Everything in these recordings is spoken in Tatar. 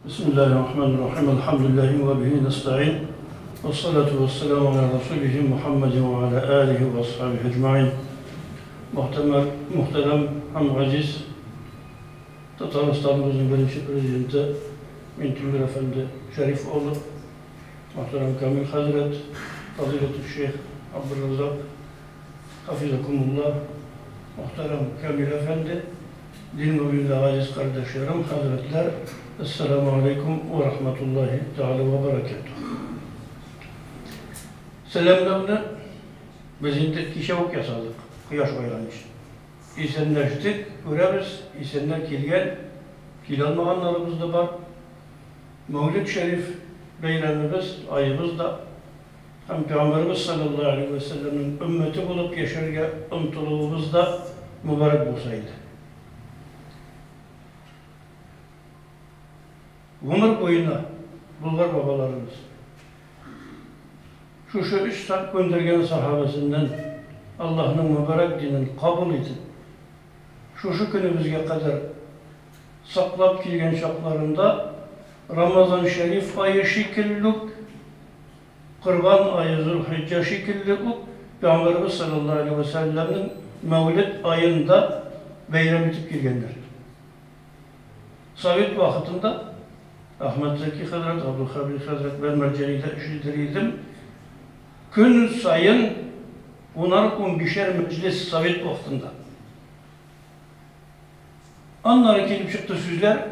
Бисмиллаһир-рахманир-рахим. Әлхәмдүлиллаһи вә бихи нәстәгыйн. Вәссалату вәссәламу аля расулихи Мухаммадин вә аля алихи вә асхабихи әҗмәгыйн. Мөхтәмәр, мөхтәрәм һәм газиз Татарстаныбызның беренче президенты Минтимер әфәнде Шәриф улы, мөхтәрәм Камил хәзрәт, фазыйләтүш-шәйх Абдурразак, хафизакумулла, мөхтәрәм Камил әфәнде, Дин мөминле газиз кардәшләрем, хәзрәтләр, Әссәламү аләйкүм вә рахматуллаһи тәгалә вә бәрәкәтүһ. Сәламләүне без инде кичә үк ясадык, кояш баеганчы. Исәнләштек, күрәбез, исәннәр килгән, килә алмаганнарыбыз да бар. Мәүлид шәриф бәйрәмебез, аебыз да һәм Пәйгамбәребез салләллаһу галәйһи вә сәлләмнең өммәте булып яшәргә омтылуыбыз да мөбарәк булса иде. Гомер буена болгар бабаларыбыз шушы өч күндергән сахабәсеннән Аллаһның мөбарәк динен кабул итеп, шушы көнебезгә кадәр саклап килгән чакларында Рамазан шәриф ае шикелле үк, Корбан ае Зөлхиҗҗә шикелле үк Пәйгамбәребез салләллаһу галәйһи вә сәлләмнең Мәүлед аен да бәйрәм итеп килгәннәр. Совет вакытында Әхмәтзәки хәзрәт, Габделхәбир хәзрәт белән Мәрҗанидә эшлидер идем. Көн саен унар-унбишәр мәҗлес совет вакытында. Аннары килеп чыкты сүзләр,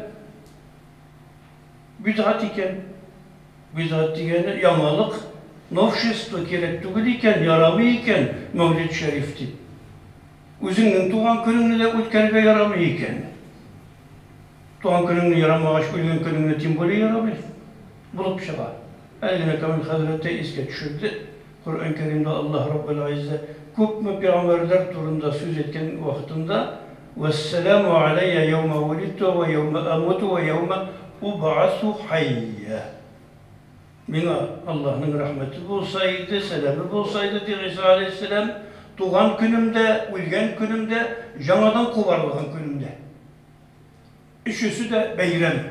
бидгать икән. Бидгать дигәне яңалык, новшество кирәк түгел икән, ярамый икән Мәүлид шәриф дип. Үзеңнең туган көнеңне дә үткәрергә ярамый икән. Туган көнеңне ярамагач, үлгән көнеңне тем более ярамый булып чыга. Әле генә Камил хәзрәт тә искә төшерде, Коръән Кәримдә Аллаһ Раббел Гыйззә күпме пәйгамбәрләр турында сүз әйткән вакытында, Вәссәламу аләйя яумә вулидту вә яумә әмуту вә яумә убгасу хәййә. Миңа Аллаһның рәхмәте булса иде, сәламе булса иде, ди Гыйса аләйһиссәлам, туган көнемдә, үлгән көнемдә, яңадан кубарылган көнемдә. Өчесе дә бәйрәм.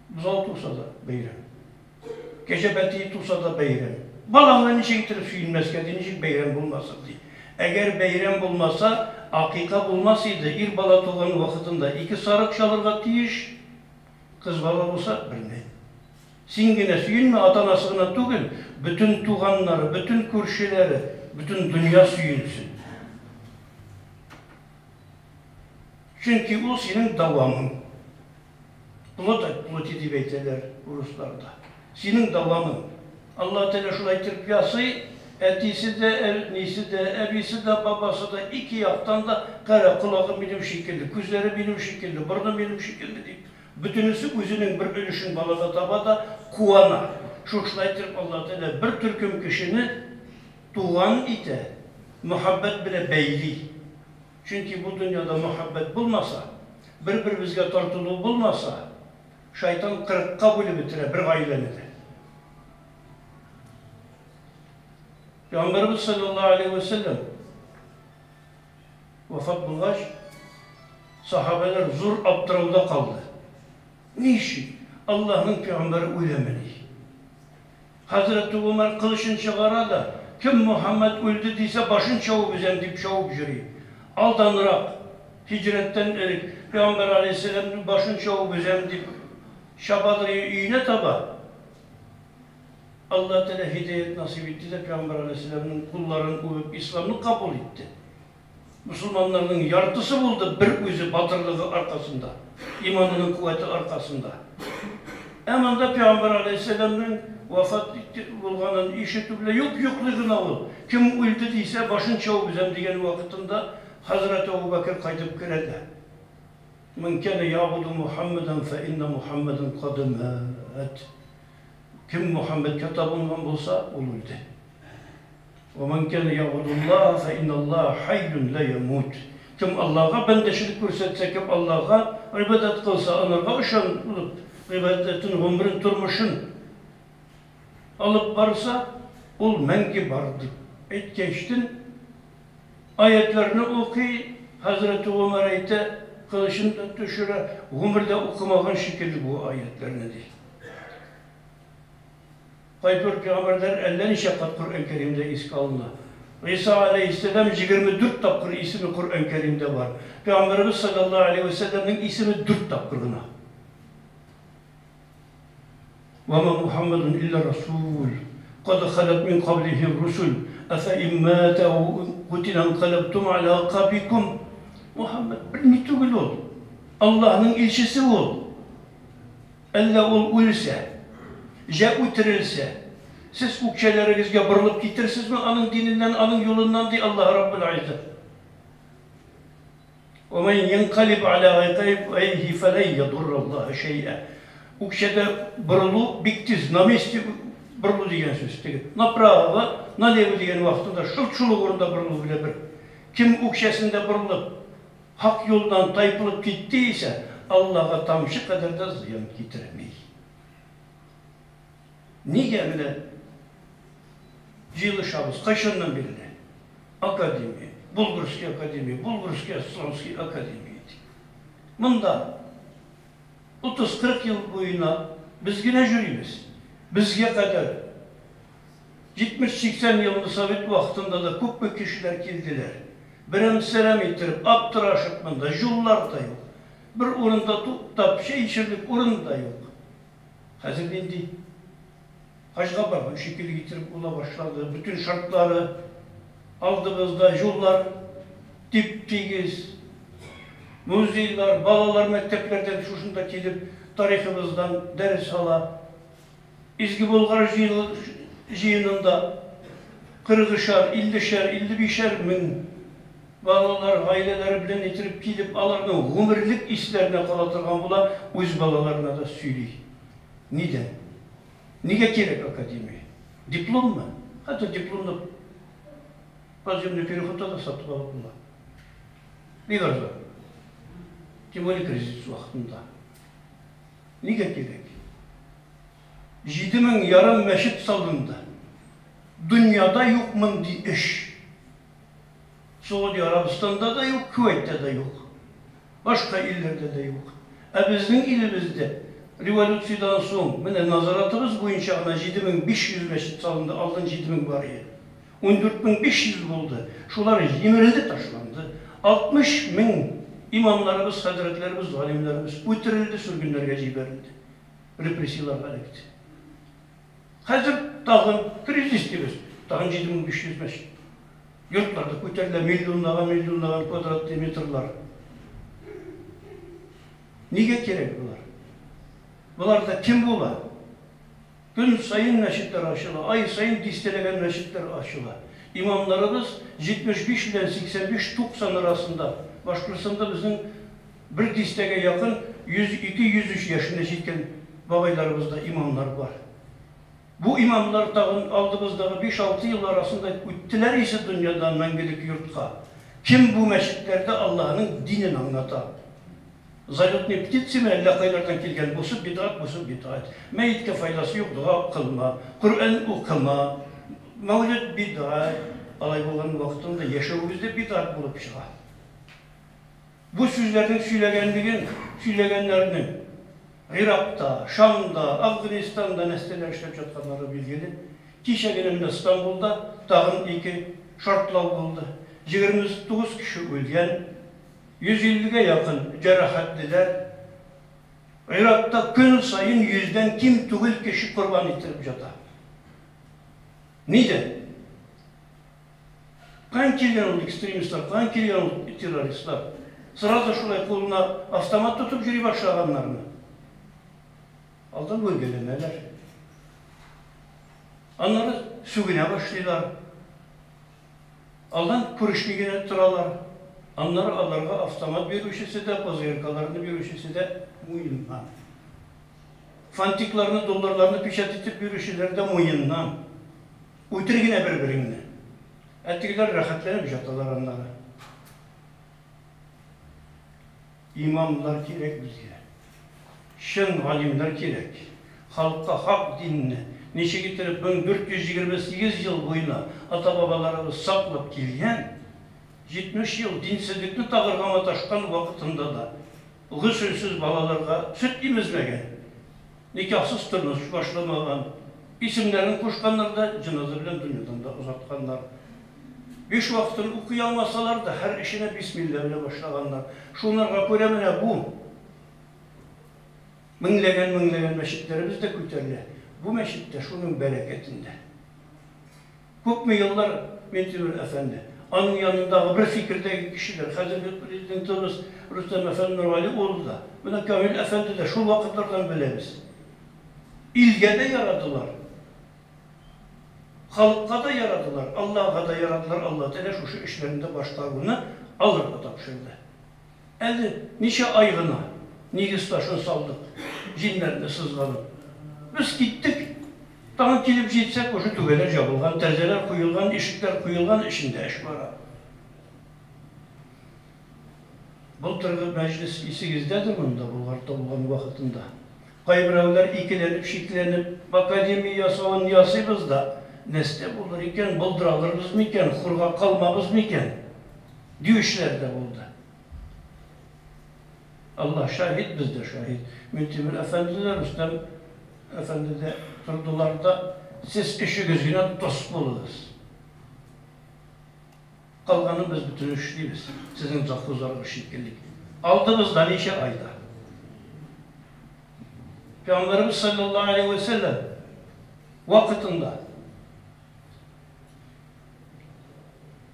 Бозау туса да бәйрәм. Кәҗә бәтие туса да бәйрәм. Балаңны ничек иттереп сөенмәскә ди, ничек бәйрәм булмасын ди. Әгәр бәйрәм булмаса, акыйка булмас иде. Ир бала туган вакытында ике сарык чалырга тиеш, кыз бала булса, берне. Син генә сөенмә, ата-анасы гына түгел, бөтен туганнары, бөтен күршеләре, бөтен дөнья сөенсен. Чөнки ул синең дәвамың. Плоть от плоти дип әйтәләр урысларда. Синең дәвамың. Аллаһ Тәгалә шулай иттереп ясый, әтисе дә, әнисе дә, әбисе дә, бабасы да ике яктан да, кара, колагы минем шикелле, күзләре минем шикелле, борыны минем шикелле дип, бөтенесе үзенең бер өлешен балада таба да куана. Шушылай иттереп Аллаһ Тәгалә бер төркем кешене туган итә, мәхәббәт белән бәйли. Чөнки бу дөньяда мәхәббәт булмаса, бер-беребезгә тартылу булмаса, шайтан кырыкка бүлеп бетерә бер гаиләне дә. Пәйгамбәребез салләллаһу алейһи вә сәлләм вафат булгач, сахабәләр зур аптырауда калды. Ни өчен? Аллаһның пәйгамбәре үләмени? Хәзрәте Гомәр кылычын чыгара да, Кем Мөхәммәд үлде дисә, башын чабып өзәм, дип чабып йөри. Алданрак, һиҗрәттән элек, Пәйгамбәр галәйһиссәламнең башын чабып өзәм, дип чабадыр өенә таба. Аллаһ Тәгалә һидаять насыйп итте дә, Пәйгамбәр галәйһиссәламнең кулларын үбеп, исламны кабул итте. Мөселманнарның яртысы булды бер үзе батырлыгы аркасында, иманының куәте аркасында. Ә монда Пәйгамбәр аләйһиссәламнең вафат булганын ишетү белән, юк, йоклый гына ул. Кем үлде дисә, башын чабып өзәм дигән вакытында хәзрәт Әбү Бәкер кайтып керә дә, Мин кәнә ягъбуду Мухаммадан фә инна Мухаммадан кад мат. Кем Мухаммадка табынган булса, ул үлде. Вә ман кәнә ягъбудуллаһа фә инналлаһа хәййун лә ямут. Кем Аллаһга бәндәчелек күрсәтсә, кем Аллаһга гыйбадәт кылса, анарга ышанып, гыйбадәтен, гомерен, тормышын алып барса, ул мәңге бар, дип әйткәчтен, Аятьләрне укый, хәзрәте Гомәр әйтә, кылычын да төшерә, гомердә укымаган шикелле бу аятьләрне, ди. Кайбер пәйгамбәрләр әллә ничә кат Коръән Кәримдә искә алына. Гыйса аләйһиссәлам 24 тапкыр исеме Коръән Кәримдә бар. Пәйгамбәребез салләллаһу аләйһи вә сәлләмнең исеме дүрт тапкыр гына. Вә ма Мухаммадун илля расул, кад халәт мин каблихи русул, әфә ин мата ау кутила инкаләбтум аля акабикум. Мухаммад берни түгел ул. Аллаһның илчесе ул. Әллә ул үлсә, җә үтерелсә, сез үкчәләрегезгә борылып китерсезме аның диненнән, аның юлыннан, ди Аллаһ Раббул Гыйззәт. Вә мән янкалиб аля гакыйбайһи фәлән ядурраллаһа шәйъә. Үкчәдә борылу бик тиз, на месте борылу дигән сүз. Теге направо, налево дигән вакытында шылт шул ук урында борылу белән бер. Кем үкчәсендә борылып, Хак юлдан тайпылып китте исә, Аллага тамчы кадәр дә зыян китерми. Нигә менә җыелышабыз, кайчаннан бирле? Академия, Булгурский академия, Булгурский исламский академия ди. Монда 30-40 ел буена без генә йөрибез. Безгә кадәр 70-80 елны совет вакытында да күпме кешеләр килделәр. Берәм-сәрәм иттереп, аптырашып монда, җуллар да юк. Бер урында туктап, чәй эчерлек урын да юк. Хәзер нинди хаҗга барган шикелле иттереп була башлады. Бөтен шартлары алдыбызда, җуллар тип-тигез. Музейлар, балалар мәктәпләрдән шушында килеп, тарихыбыздан дәрес ала. Изге Болгар җыенында кырыгышар, иллешәр, иллебишәр мең балалар гаиләләре белән иттереп килеп, аларның гомерлек исләренә кала торган була, үз балаларына да сөйли. Нидән? Нигә кирәк академия? Дипломмы? Хәтта дипломны подземный переходта да сатып алып була. Бик арзан. Тем более кризис вакытында. Нигә кирәк? 7500 мәчет салынды. Дөньяда юк мондый эш. Согуди Арабстанда да юк, Кувәйттә дә юк. Башка илләрдә дә юк. Ә безнең илебездә революциядән соң, менә назаратыбыз буенча гына 7500 мәчет салынды, алдан 7000 бар иде. 14500 булды. Шулар җимерелде, ташланды. 60 мең имамнарыбыз, хәзрәтләребез, галимнәребез үтерелде, сөргеннәргә җибәрелде. Репрессияләргә эләкте. Хәзер тагын кризис дибез. Тагын 7500 мәчет. Йортлар да күтәрелә, миллионлаган, миллионлаган квадрат метрлар. Нигә кирәк болар? Боларда кем була? Көн саен мәчетләр ачыла, ай саен дистәләгән мәчетләр ачыла. Имамнарыбыз 75 белән 85-90 арасында. Башкортстанда безнең бер дистәгә якын 102-103 яшенә җиткән бабайларыбыз да имамнар бар. Бу имамнар тагын алдыбыздагы биш-алты ел арасында үттеләр исә дөньядан мәңгелек йортка. Кем бу мәчетләрдә Аллаһының динен аңлата? Залетные птицами әллә кайлардан килгән, бусы бидгать, бусы бидгать. Мәеткә файдасы юк, дога кылма, Коръән укыма, мәүлед бидгать. Алай булган вакытында яшәвебез дә бидгать булып чыга. Бу сүзләрнең сөйләгәнлеген, сөйләгәннәрнең Гыйракта, Шамда, Әфганстанда нәрсәләр эшләп ятканнары билгеле. Кичә генә менә Стамбулда тагын ике шартлау булды. 29 кеше үлгән. 150 гә якын җәрәхәтлеләр. Гыйракта көн саен йөздән ким түгел кеше корбан ителеп ята. Нидән? Каян килгән ул экстремистлар, каян килгән ул террористлар? Сразу шулай кулына автомат тотып йөри башлаганнармы? Алдан бүлгәләнәләр. Аннары сүгенә башлыйлар. Алдан күрешми генә торалар. Аннары аларга автомат бирүчесе дә, ПЗРКларны бирүчесе дә муеннан. Фантикларны, долларларны печать итеп бирүчеләр дә муеннан. Үтер генә бер-береңне. Ә тегеләр рәхәтләнеп җаталар аннары. Имамнар кирәк безгә. Чын галимнәр кирәк. Халыкка хак динне ничек иттереп 1428 ел буена ата-бабаларыбыз саклап килгән, 70 ел динсезлекне тагырга маташкан вакытында да госелсез балаларга сөт имезмәгән, никахсыз тормыш башламаган, исемнәрен кушканнар да, җеназа белән дөньядан да озатканнар. Биш вакытын укый алмасалар да, һәр эшенә бисмилла белән башлаганнар. Шунарга күрә менә бу меңләгән-меңләгән мәчетләребез дә күтәрелә. Бу мәчет тә шуның бәрәкәтендә. Күпме еллар Минтимер әфәнде, аның янындагы бер фикердәге кешеләр, хәзерге президентыбыз Рөстәм әфәнде Нургали улы да, менә Камил әфәнде дә шул вакытлардан беләбез. Илгә дә ярадылар, халыкка да ярадылар, Аллага да ярадылар, Алла Тәгалә шушы эшләрендә башкаруны аларга тапшырды. Әле ничә ай гына нигез ташын салдык, җиңнәрне сызганып. Без киттек. Тагын килеп җитсәк, уже түбәләр җабылган, тәрәзәләр куелган, ишекләр куелган, эчендә эш бара. Былтыргы мәҗлес исегездәдер монда Болгарда булган вакытында. Кайберәүләр икеләнеп, шикләнеп, академия ясавын ясыйбыз да, нәрсә булыр икән, булдыра алырбыз микән, хурга калмабыз микән? Диючеләр дә булды. Алла шаһит, без дә шаһит. Минтимер әфәнде дә, Рөстәм әфәнде дә тордылар да, сез өчегез генә дус булыгыз. Калганын без бөтен эшлибез, сезнең завхозларыгыз шикелле. Алдыбызда ничә айда. Пәйгамбәребез саллаллаһу алейһи вә сәлләм вакытында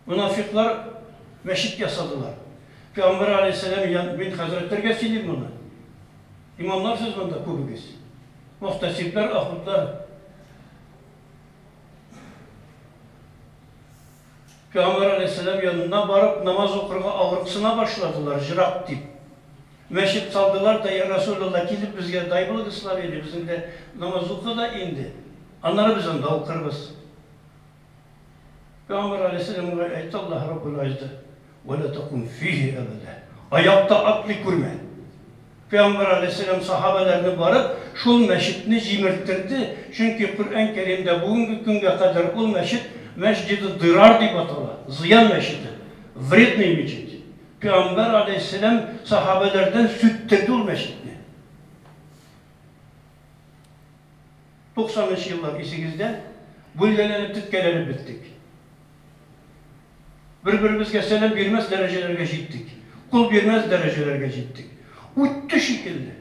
Монафикълар мәчет ясадылар. Пәйгамбәр алейһиссәлам ян, мин хәзрәтләргә сөйлим моны. Имамнар сез монда күбегез. Мөхтәсибләр, ахундлар. Пәйгамбәр алейһиссәлам янына барып намаз укырга авырыксына башладылар, җырак дип. Мәчет салдылар да, я Расулалла, килеп безгә дай благословение, безнең дә намаз укы да инде. Аннары без анда укырбыз. Пәйгамбәр галәйһиссәламгә әйтте Аллаһ Раббул Гыйззә, Вә лә тәкум фиһи әбәдә. Аяк та атлый күрмә. Пәйгамбәр галәйһиссәлам сахабәләрне барып, шул мәчетне җимерттерде, чөнки Коръән Кәримдә бүгенге көнгә кадәр ул мәчет Мәсҗиде Дырар дип атала, зыян мәчете, вредная мечеть. Пәйгамбәр галәйһиссәлам сахабәләрдән сүттерде ул мәчетне. 90 нчы еллар исегездә, бүлгәләнеп, теткәләнеп беттек. Бер-беребезгә сәлам бирмәс дәрәҗәләргә җиттек. Кул бирмәс дәрәҗәләргә җиттек. Үтте шикелле.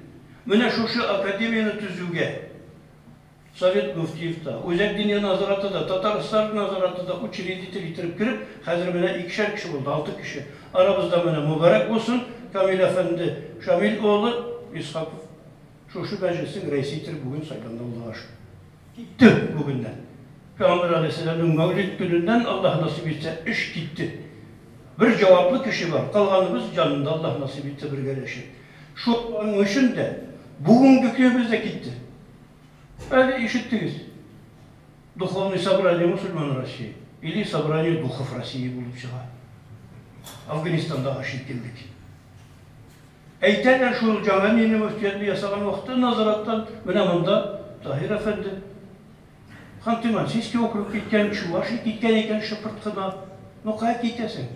Менә шушы академияне төзүгә Совет мөфтиев та, Үзәк Диния назараты да, Татарстан назараты да учредитель иттереп кереп, хәзер менә икешәр кеше булды, алты кеше. Арабызда менә мөбарәк булсын, Камил әфәнде Шамил улы Исхаков. Шушы мәҗлеснең рәисе иттереп бүген сайланды Аллага шөкер. Китте бүгеннән. Пәйгамбәр галәйһиссәламнең мәүлид көненнән Аллаһ насыйп итсә эш китте. Бер җаваплы кеше бар, калганыбыз җанында Аллаһ насыйп итсә бергәләшеп. Шуның өчен дә бүгенге көнебез дә китте. Әле ишеттегез. Духовный собрание мусульман России или собрание духов России булып чыга. Афганистандагы шикелле. Әйтәләр, шул яңа мине мөфтиятне ясаган вакытта назараттан менә монда Таһир әфәнде Ханты-Мансийский округ киткән, Чувашия киткән икән шыпырт кына. Ну кая китәсең?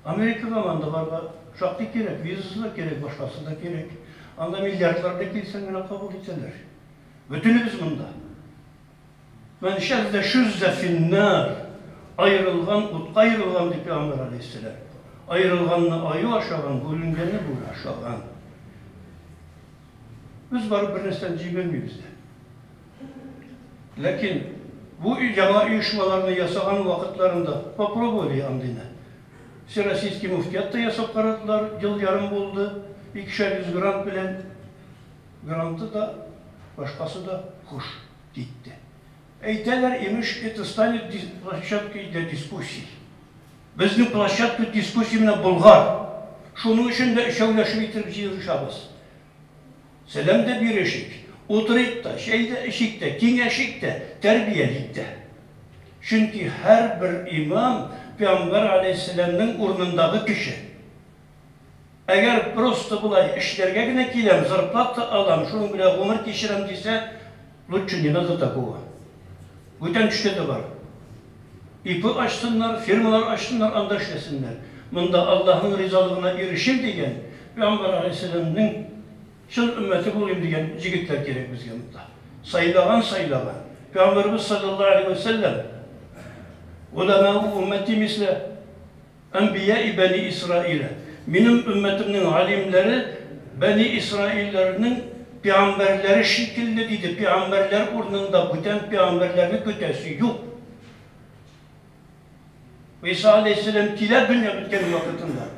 Америкага анда барырга шактый кирәк, визасы да кирәк, башкасы да кирәк. Анда миллиардлар белән килсәң генә кабул итәләр. Бөтенебез монда. Мән шәззә шүззә финнар, аерылган утка аерылган, ди пәйгамбәр галәйһиссәлам. Аерылганны аю ашаган, бүленгәнне бүре ашаган. Без барып бер нәрсәне җиңелмибез дә. Ләкин бу яңа оешмаларны ясаган вакытларында попробовали андыйны. Всероссийский муфтият та ясап карадылар, ел ярым булды, икешәр йөз грант белән. Гранты да, башкасы да хуш. Китте. Әйтәләр, имеш, это станет площадкой для дискуссий. Безнең площадка дискуссий менә Болгар. Шуның өчен дә өчәүләшеп иттереп җыелышабыз. Сәлам дә бирешик, утырыйк та, чәй дә эчик тә, киңәшик тә, тәрбиялик тә. Чөнки һәрбер имам Пәйгамбәр галәйһиссәламнең урынындагы кеше. Әгәр просто болай эшләргә генә киләм, зарплата алам, шуның белән гомер кичерәм дисә, лучше не надо такого. Бүтән төштә дә бар. ИП ачсыннар, фирмалар ачсыннар, анда эшләсеннәр. Монда Аллаһның ризалыгына ирешим дигән, Пәйгамбәр аләйһиссәламнең чын өммәте булыйм дигән җегетләр кирәк безгә монда. Сайлаган сайлаган. Пәйгамбәребез саллаллаһу алейһи вә сәлләм Уламау уммәти мислә әнбияи бәни Исраилә. Минем өммәтемнең галимнәре бәни Исраилләрнең пәйгамбәрләре шикелле диде. Пәйгамбәрләр урынында бүтән пәйгамбәрләрне көтәсе юк. Гыйса алейһиссәлам килә дөнья беткән вакытында.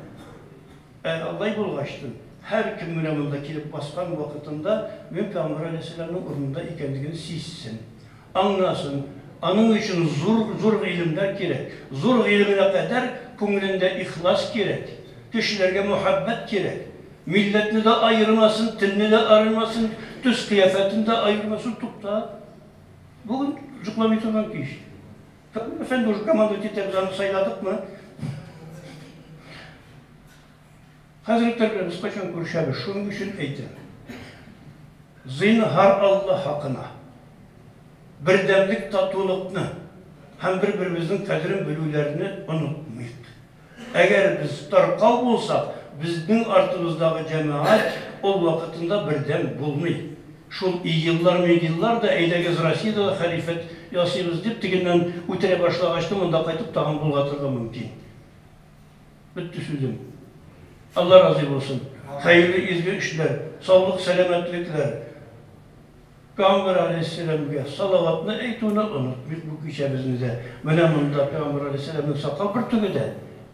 Ә алай булгачтын, һәркем менә монда килеп баскан вакытында мин Пәйгамбәр алейһиссәламнең урынында икәнлеген сизсен, аңласын. Аның өчен зур, зур гыйлемнәр кирәк. Зур гыйлеменә кадәр күңелендә ихлас кирәк, кешеләргә мөхәббәт кирәк. Милләтне дә аермасын, телне дә аермасын, төс-кыяфәтен дә аермасын. Тукта. Бүген йокламый торган кич. Камил әфәнде уже командовать итә, без аны сайладыкмы? Хәзрәтләр белән без кайчан күрешәбез? Шуның өчен әйтәм. Зинһар Алла хакына. Бердәмлек, татулыкны һәм бер-беребезнең кадерен белүләрне онытмыйк. Әгәр без таркау булсак, безнең артыбыздагы җәмәгать ул вакытында бердәм булмый. Шул ИГИЛлар-МИГИЛлар да, әйдәгез Россиядә дә хәлифәт ясыйбыз дип, тегеннән үтерә башлагач та, монда кайтып тагын болгатырга мөмкин. Бетте сүзем. Алла разый булсын. Хәерле изге эшләр, саулык, сәламәтлекләр. Пәйгамбәр алейһиссәламгә салаватны әйтүне онытмыйк бу кичәбезне дә. Менә монда Пәйгамбәр алейһиссәламнең сакал бөртеге дә.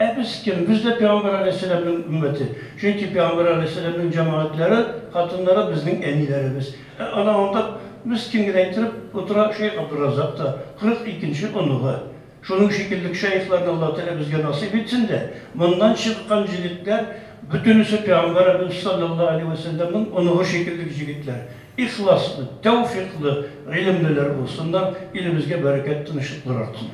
Ә без кем? Без дә Пәйгамбәр алейһиссәламнең өммәте. Чөнки Пәйгамбәр алейһиссәламнең җәмәгатьләре, хатыннары безнең әниләребез. Ә ана анда мескен генә иттереп утыра Шәех Абдурразак та, 42 нче оныгы. Шуның шикелле шәехләрне Аллаһ Тәгалә безгә насыйп итсен дә, моннан чыккан җегетләр бөтенесе Пәйгамбәребез салләллаһу алейһи вә сәлләмнең оныгы шикелле җегетләр, ихласлы, тәүфикълы, гыйлемлеләр булсыннар, илебезгә бәрәкәт, тынычлыклар артсын.